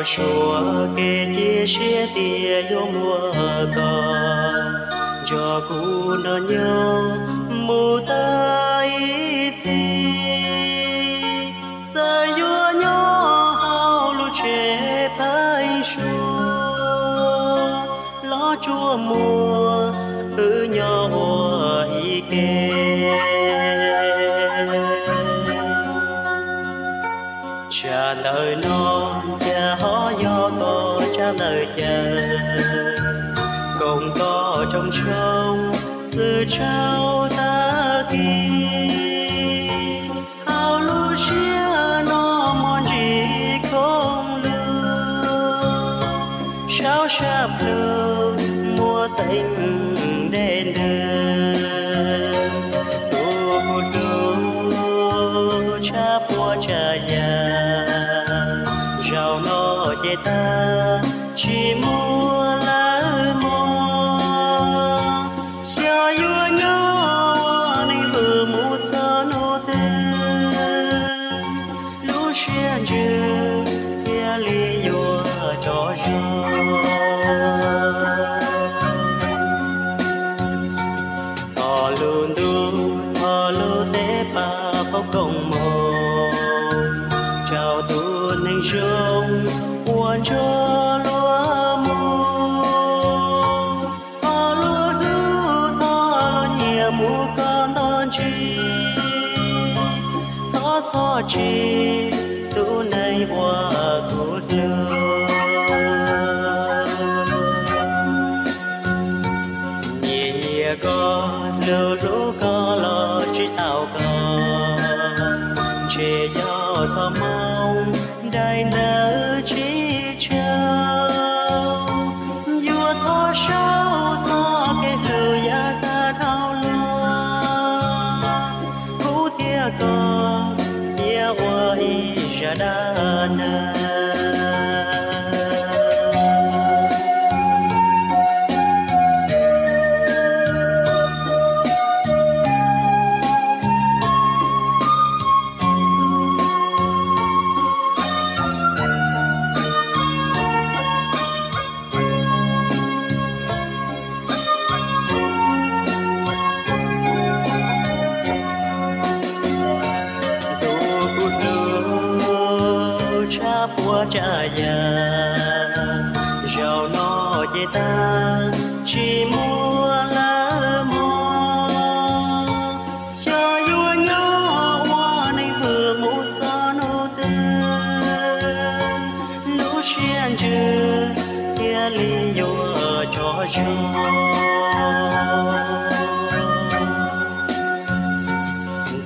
Suav kev cia siab tias yuav muaj koj nrog kuv nrog nyob mus tau ib txhis. Txawm yuav nyob hauv lub tsev pheeb suab los tsuas muaj wb nyob ua ib ke. Tsam ntawm no cas ho yog koj tsab ntawm cas, koom koj rooj tshoob txwm tsaug tag kis. Hauv lub siab no muaj ntsis khoob lug, saum sab plhu muaj teeb dej ntws. Tus kuv hlub tshab puas tsav yam, zaum no ces tag tsis muaj lawv mog. Xyov yuav nyob ua neeg vwm mus txog hnub twg, lub siab ntsws thiaj li yuav tso zoo. Thov lub ntuj thov lub teb pab foom koob hmoov rau tus neeg zoo uas nrog luag mus. Thov luag hlub thov luag nyiam mus koj nto ntsis, thov txhob tsim tus neeg uas kuv hlub. Nyiam nyiam koj, hlub hlub koj los tsis tau koj, ntshe yog txoj hmoov daim ntawv tsis tshua. Yuav thov saub txoj kev hlub yav tag dhau los, kuv thiab koj cia ua ib zaj dab neeg. Tus kuv hlub tshab puas tsav yam, zaum no ces tag tsis muaj lawv mog. Xyov yuav nyob ua neeg vwm mus txog hnub twg, lub siab ntsws thiaj li yuav tso zoo.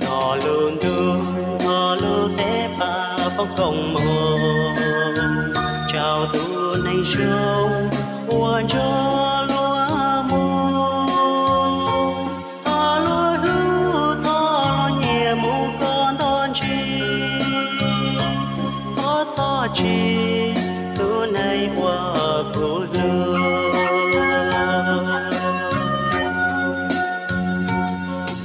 Thov lub ntuj thov lub teb pab foom koob hmoov rau tus neeg zoo uas nrog luag mus. Thov luag hlub thov luag nyiam mus koj nto ntsis, thov txhob tsim tus neeg uas kuv hlub.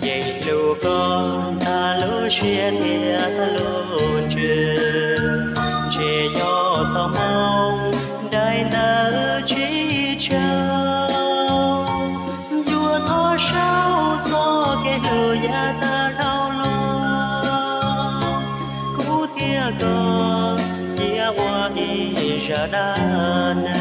Yeej hlub koj tag lub siab thiab tag lub ntsws, ntshe yog txoj hmoov daim ntawv tsis tshua. Yuav thov saub txoj kev hlub yav tag dhau los, kuv thiab koj cia ua ib zaj dab neeg.